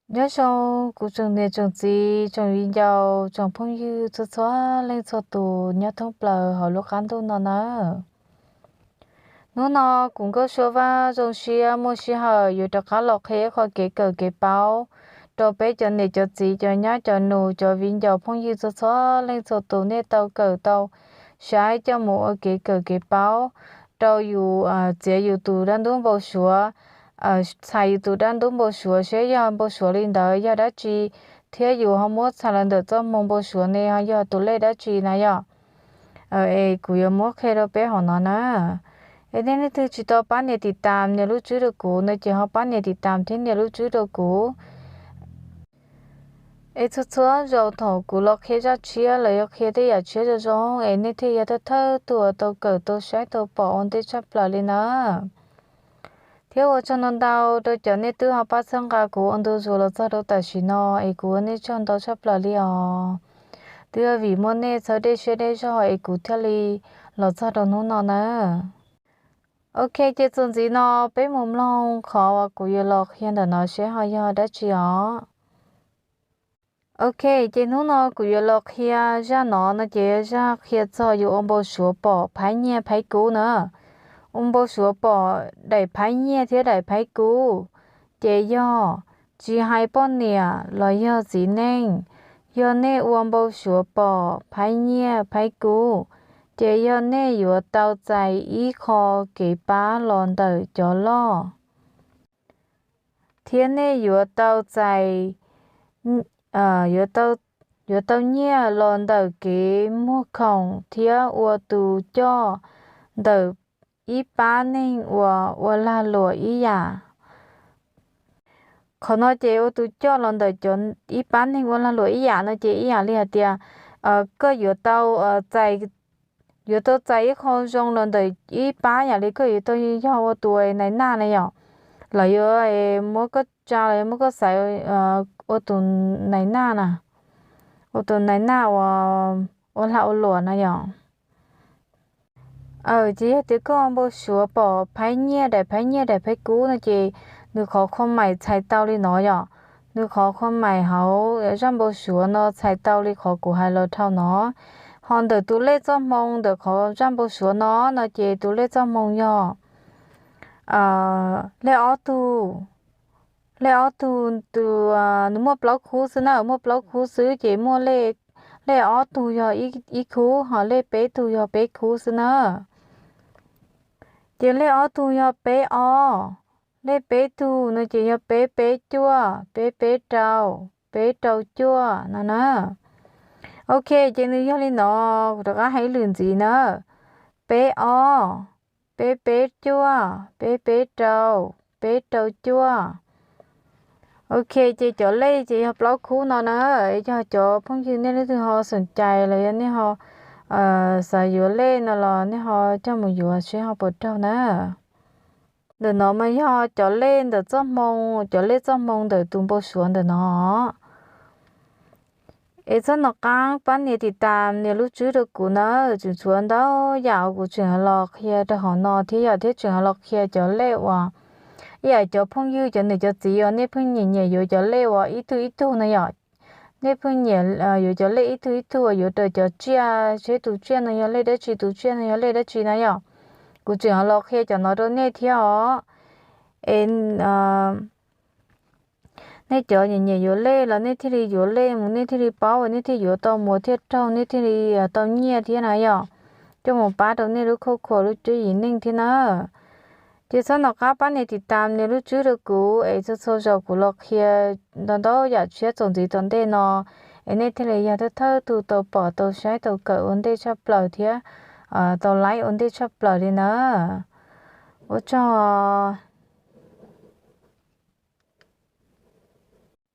Nyob zoo kuv tsoom niam tsoom txiv, tsoom viv ncaus, tsoom phooj ywg txhua txhua leej txhua tus nyob thoob plaws hauv lub qab ntuj no nawb. Hnub no kuv Nkauj Suab Vaj zoo siab muaj sij hawm yuav rov qab los qhia ib qho kev kawm kev paub rau peb cov niam cov txiv, cov nyab cov nus, cov viv ncaus phooj ywg txhua txhua leej txhua tus nej tau kawm tau saib coj mus ua kev kawm kev paub rau yus txiav yus tus dab ntub npau suav, txhais yus tus dab ntub npau suav seb yog npau suav li ntawd yog dab tsi, thiab yus ho muab txhais los ntawm txoj hmoo npau suav ne ho yog tus lej dab tsi na yom. Es kuv yuav muab qhia rau peb hauv no na. Es nej leej twg tsis tau pab nias tiv tam nias lub tswb rau kuv no ces ho pab nias tiv tam thiab nias lub tswb rau kuv. Es txhua txhua zaus thaum kuv los qhia zaj tshiab los yog qhia tej yam tshiab zoo zoo es nej thiaj yog thawj thawj tug uas tau kawm tau saib tau pom ua ntej tshaj plaws li na. Thiab ua tsaug ntau ntau rau cov nej twb ho pab txhawb nqa kuv ua ntu zus los txog rau tam sim no, es kuv ua nej tsaug ntau tshaj plaws li os. Twb yog vim muaj nej txhawb dej siab dej zog es kuv thiaj li los txog rau hnub no na. Ok, ces txuas ntxiv no peb mus mloog qhov uas kuv yuav los qhia ntawm no seb ho yog dab tsi os. Ok, ces hnub no kuv yuav los qhia zaj no no ces zaj qhia txog yus ua npau suav pom phaib nyiaj phaib kub na. Ua npau suav pom daim phaib nyiaj thiab daim phaib kub, ces yog tsis hais poj niam los yog txiv neej, yog nej ua npau suav pom phaib nyiaj phaib kub, ces yog nej yuav tau txais ib qho kev pab los ntawm cov loj, thiab nej yuav tau txais, yuav tau nyiaj los ntawm kev muag khoom thiab ua tus coj ntawm ib pab neeg uas ua lag luam ib yam. Qhov no ces ua tus coj los ntawm cov ib pab neeg ua lag luam ib yam no ces ib yam li hais tias koj yuav tau txais, yuav tau txais ib qho zoo los ntawm ib pab yam li koj yuav tau yog ua tus nais naj na yom, los yuav muab koj tsa los yuav muab koj xaiv ua tus nais naj na, ua tus nais naj uas ua lag ua luam na yom. Ces yog tias koj npau suav pom phaib nyiaj daim phaib nyiaj daim phaib kub no ces nws qhov kho maim txhais tau li no yom. Nws qhov kho maim hauv zaj npau suav no txhais tau li qhov kuv hais los dhau no. Ho ntawm tus lej txoj hmoo ntawm qhov zaj npau suav no no ces tus lej txoj hmoo yog lej ob tug, lej ob tug, tus, nws muaj plaub khub xwb na, muaj plaub khub xwb ces muaj lej ob tug yog ib khub, ho lej peb tug yog peb khub xwb na. Ces lej ob tug yog peb ob, lej peb tug no ces yog peb peb cuaj, peb peb rau, peb rau cuaj no na. Ok, ces nws yog li no, kuv rov qab hais ib lwm ntxiv na. Peb ob, peb peb cuaj, peb peb rau, peb rau cuaj. Ok, ces cov lej ces yog plaub khub no na. Yog cov phooj ywg nej leej twg ho xoom cai los yog nej ho xav yuav lej no los nej ho coj mus yuav seb ho puas raug na. Ntawm no mas yog cov lej ntawm txoj hmoo, cov lej txoj hmoo ntawm tus npau suav ntawm no. Es txhob nco qab pab nias tiv tam nias lub tswb rau kuv na, tseem tshuav ntau yam uas kuv tseem los qhia rau hauv no thiab yom, thiab tseem los qhia cov lej uas ib yam cov phooj ywg cov niam cov txiv uas nej pheej nyiam nyiam yuav cov lej uas ib tug ib tug na yom. Nej pheej nyiam yuav cov lej ib tug ib tug uas yuav raws cov tsiaj, seb tus tsiaj no yog lej dab tsi, tus tsiaj no yog lej dab tsi na yom. Kuv tseem los qhia cov no rau nej thiab os. Es nej cov nyiam nyiam yuav lej los nej thiaj li yuav lej mus, nej thiaj li paub, nej thiaj yuav tau mus thiaj raug, nej thiaj li tau nyiaj thiab na yom. Coj mus pab rau nej lub khuaj khua lub cuab yim neej thiab na. Ces txhob nco qab pab nias tiv tam nias lub tswb rau kuv es txhua txhua zaus kuv los qhia ntau ntau yam tshiab txuas ntxiv tom ntej no, es nej thiaj li yog thawj thawj tug tau pom tau saib tau kawm ua ntej tshaj plaws thiab tau laib ua ntej tshaj plaws li na. Ua tsaug.